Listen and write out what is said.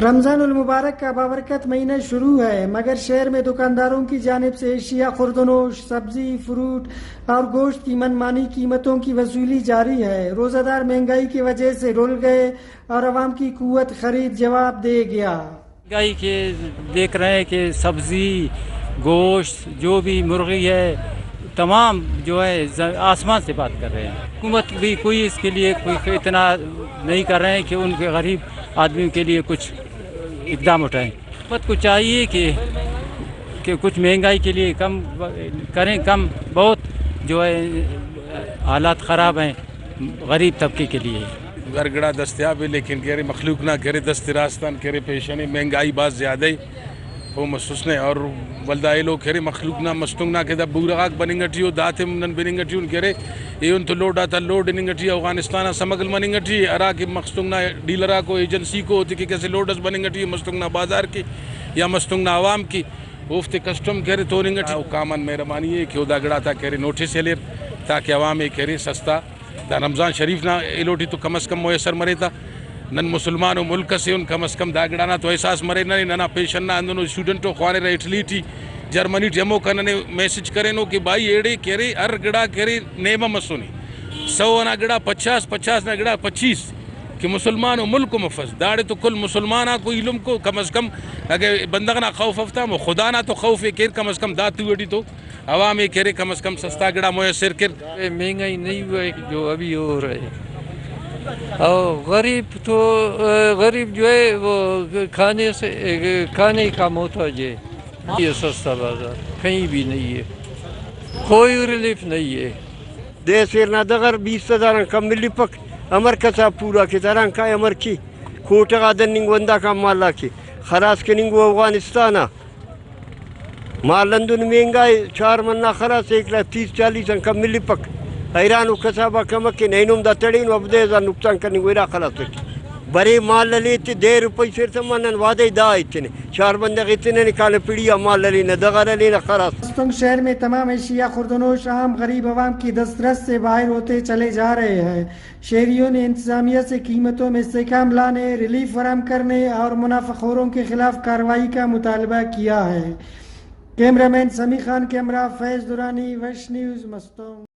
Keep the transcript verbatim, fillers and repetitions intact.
رمضان المبارک کا بابرکت مہینہ شروع ہے، مگر شہر میں دکانداروں کی جانب سے اشیاء خوردنوش، سبزی، فروٹ اور گوشت کی منمانی قیمتوں کی وصولی جاری ہے۔ روزہ دار مہنگائی کی وجہ سے ڈل گئے اور عوام کی قوت خرید جواب دے گیا۔ مہنگائی کے دیکھ رہے ہیں کہ سبزی، گوشت، جو بھی مرغی ہے، تمام جو ہے ز-، آسمان سے بات کر رہے ہیں۔ حکومت بھی کوئی اس کے لیے کوئی اتنا نہیں کر رہے ہیں کہ ان کے غریب آدمیوں کے لیے کچھ اقدام اٹھائیں۔ حکومت کو چاہیے کہ، کہ کچھ مہنگائی کے لیے کم کریں، کم بہت جو ہے حالات خراب ہیں غریب طبقے کے لیے۔ ہر گڑا دستیاب ہے، لیکن کہ ارے مخلوق نا کہ ارے دست راستان کہ ارے پیشن ہے، مہنگائی بھاز زیادہ ہے۔ او مسوس نے اور ولدا ایلو کہ ارے مخلوق نا مستونگ نا کہ دا بورغاک بننگ ٹی او، داتے نن بننگ ٹی ان کہ ارے ایہن تو لوڈ آتا لوڈ ہننگ ٹی، اوغانستان آ سمگل مننگ ٹی، ہرا کہ مستونگ نا ڈیلر آکو ایجنسی کو اوتے کہ کسے لوڈ اس بننگ ٹی مستونگ نا بازار کے یا مستونگ نا عوام کے، اوفتے کسٹم کہ ارے توننگ ٹی۔ حکام آن مہربانی ء کہ او دا گڑاتا کہ ارے نوٹس ہلیر تاکہ عوام ء کہ ارے سستا دا رمضان شریف نا ایلو ٹی تو کم از کم میسر مرے تا۔ نن مسلمان و ملک اسے ان، کم از کم دا گڑانا تو احساس مرے۔ ننے ننا پیشن نا ہندنو اسٹوڈنٹ و خوانرہ اٹلی ٹی، جرمنی ٹی، ہموکا ننے میسج کرینو کہ بھائی ایڑے کہ ارے ہر گڑا کہ ارے نیمہ مسنے، سو ئنا گڑا پچاس، پچاس نا گڑا پچیس، کہ مسلمان و ملک مفس، داڑے تو کل مسلمان آکو ایلم کو۔ کم از کم اگہ بندغ نا خوف افتام و خدا نا تو خوف ء کیر، کم از کم دا تو ٹی تو عوام ء کرے، کم از کم سستا گڑا میسر کر۔ اے مہنگائی نہیں ہوا ہے کہ جو ابھی ہو رہا ہے۔ اور غریب تو، اے، غریب جو ہے وہ کھانے سے، اے، کھانے کا محتاج ہے۔ یہ سستا بازار کہیں بھی نہیں ہے، کوئی ریلیف نہیں ہے۔ دے سیر نا دغر بیست ہزار آن کم ملپک، امر کسا پورا کے دران کائے امر کی، کوٹہ غا دننگ وندا کان مالا کے، خراس کننگ او اوغانستان آ۔ مال ہندن مہنگا ء، چار من نا خراس ایک لاکھ تیس چالیس آن کم ملپک۔ حیران و کسابا کمک کن، اینو ہم دا تڑینو ہفدہ ہزار نقصان کننگ و ارا خلاس اٹ۔ برے مال ہلے تے دہ روپئی سیر تما نن وعدہ ء دا ایتنے۔ چار بندغ ایتنے نے کانہ پڑی آ مال ہلینہ، دغر ہلینہ خراس۔ مستونگ شہر میں تمام اشیاء خوردنوش عام غریب عوام کی دسترس سے باہر ہوتے چلے جا رہے ہیں۔ شہریوں نے انتظامیہ سے قیمتوں میں استحکام لانے، ریلیف فراہم کرنے اور منافع خوروں کے خلاف کارروائی کا مطالبہ کیا ہے۔ کیمرہ مین سمیع خان کے ہمراہ فیض درانی، ویسٹ نیوز، مستونگ۔